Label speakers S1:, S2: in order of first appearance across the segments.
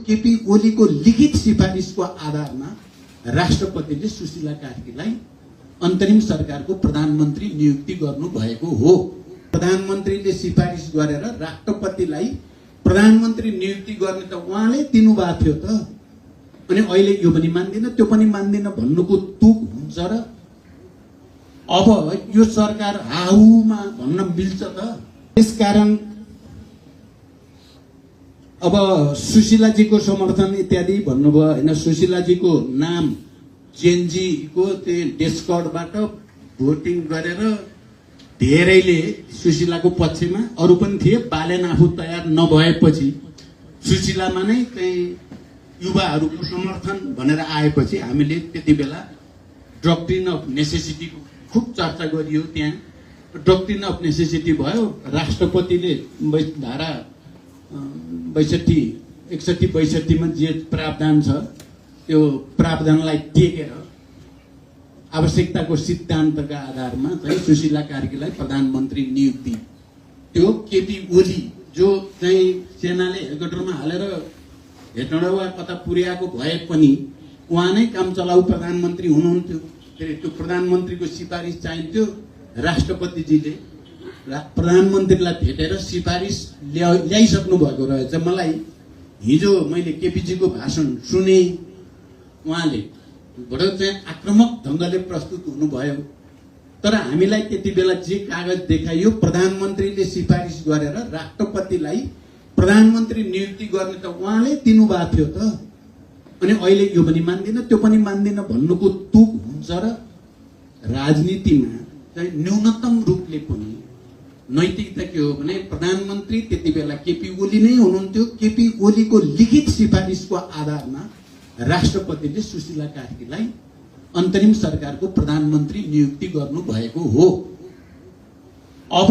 S1: केपी ओलीको लिखित सिफारिसको आधारमा राष्ट्रपतिले सुशीला कार्कीलाई अन्तरिम सरकारको प्रधानमन्त्री नियुक्ति गर्नु भएको हो। प्रधानमन्त्रीले सिफारिस गरेर राष्ट्रपतिलाई प्रधानमन्त्री नियुक्ति गर्ने त उहाँले दिनुभएको थियो त। अनि अहिले यो पनि मान्दिन त्यो पनि मान्दिन भन्नुको तुक हुन्छ र? अब यो सरकार हाउमा भन्न मिल्छ त? त्यसकारण अब सुशीलाजीको समर्थन इत्यादि भन्नुभयो होइन। सुशीलाजीको नाम जेनजीको त्यो डेस्कर्डबाट भोटिङ गरेर धेरैले सुशीलाको पक्षमा, अरू पनि थिए, बालेन आफू तयार नभएपछि सुशीलामा नै चाहिँ युवाहरूको समर्थन भनेर आएपछि हामीले त्यति बेला डक्ट्रिन अफ नेसेसिटीको खुब चर्चा गरियो। त्यहाँ डक्ट्रिन अफ नेसेसिटी भयो। राष्ट्रपतिले धारा 61-62 मा जे प्रावधान छ त्यो प्रावधानलाई टेकेर आवश्यकताको सिद्धान्तका आधारमा चाहिँ सुशीला कार्कीलाई प्रधानमन्त्री नियुक्ति, त्यो केपी ओली जो चाहिँ सेनाले हेलिकप्टरमा हालेर हेटौँडा वा कता पुर्याएको भए पनि उहाँ नै काम चलाउ प्रधानमन्त्री हुनुहुन्थ्यो। फेरि त्यो प्रधानमन्त्रीको सिफारिस चाहिन्थ्यो। राष्ट्रपतिजीले प्रधानमन्त्रीलाई भेटेर सिफारिस ल्याइसक्नु भएको रहेछ। मलाई हिजो मैले केपीजीको भाषण सुने, उहाँले बडो चाहिँ आक्रामक ढङ्गले प्रस्तुत हुनुभयो। तर हामीलाई त्यति बेला जे कागज देखाइयो, प्रधानमन्त्रीले सिफारिस गरेर राष्ट्रपतिलाई प्रधानमन्त्री नियुक्ति गर्ने त उहाँले दिनुभएको थियो त। अनि अहिले यो पनि मान्दिन त्यो पनि मान्दिन भन्नुको तुक हुन्छ र? राजनीतिमा चाहिँ न्यूनतम रूपले पनि नैतिकता के हो भने प्रधानमन्त्री त्यति बेला केपी ओली नै हुनुहुन्थ्यो। केपी ओलीको लिखित सिफारिसको आधारमा राष्ट्रपतिले सुशीला कार्कीलाई अन्तरिम सरकारको प्रधानमन्त्री नियुक्ति गर्नु भएको हो। अब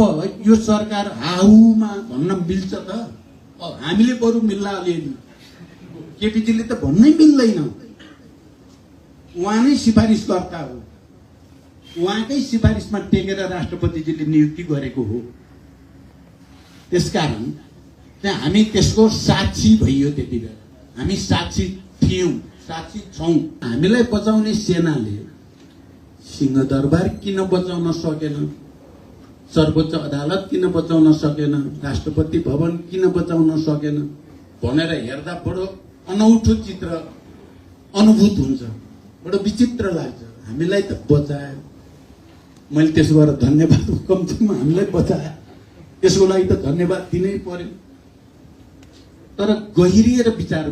S1: यो सरकार हाउमा भन्न मिल्छ त? हामीले बरु मिल्ला अलिअलि, केपीजीले त भन्नै मिल्दैन। उहाँ नै सिफारिसकर्ता हो, उहाँकै सिफारिसमा टेकेर राष्ट्रपतिजीले नियुक्ति गरेको हो। त्यसकारण चाहिँ हामी त्यसको साक्षी भइयो। त्यति बेला हामी साक्षी थियौँ, साक्षी छौँ। हामीलाई बचाउने सेनाले सिंहदरबार किन बचाउन सकेन, सर्वोच्च अदालत किन बचाउन सकेन, राष्ट्रपति भवन किन बचाउन सकेन भनेर हेर्दा बडो अनौठो चित्र अनुभूत हुन्छ, बडो विचित्र लाग्छ। हामीलाई त बचायो, मैले त्यसो गरेर धन्यवाद कम्तीमा हामीलाई बचायो, त्यसको लागि त धन्यवाद दिनै पर्यो। तर गहिरिएर विचार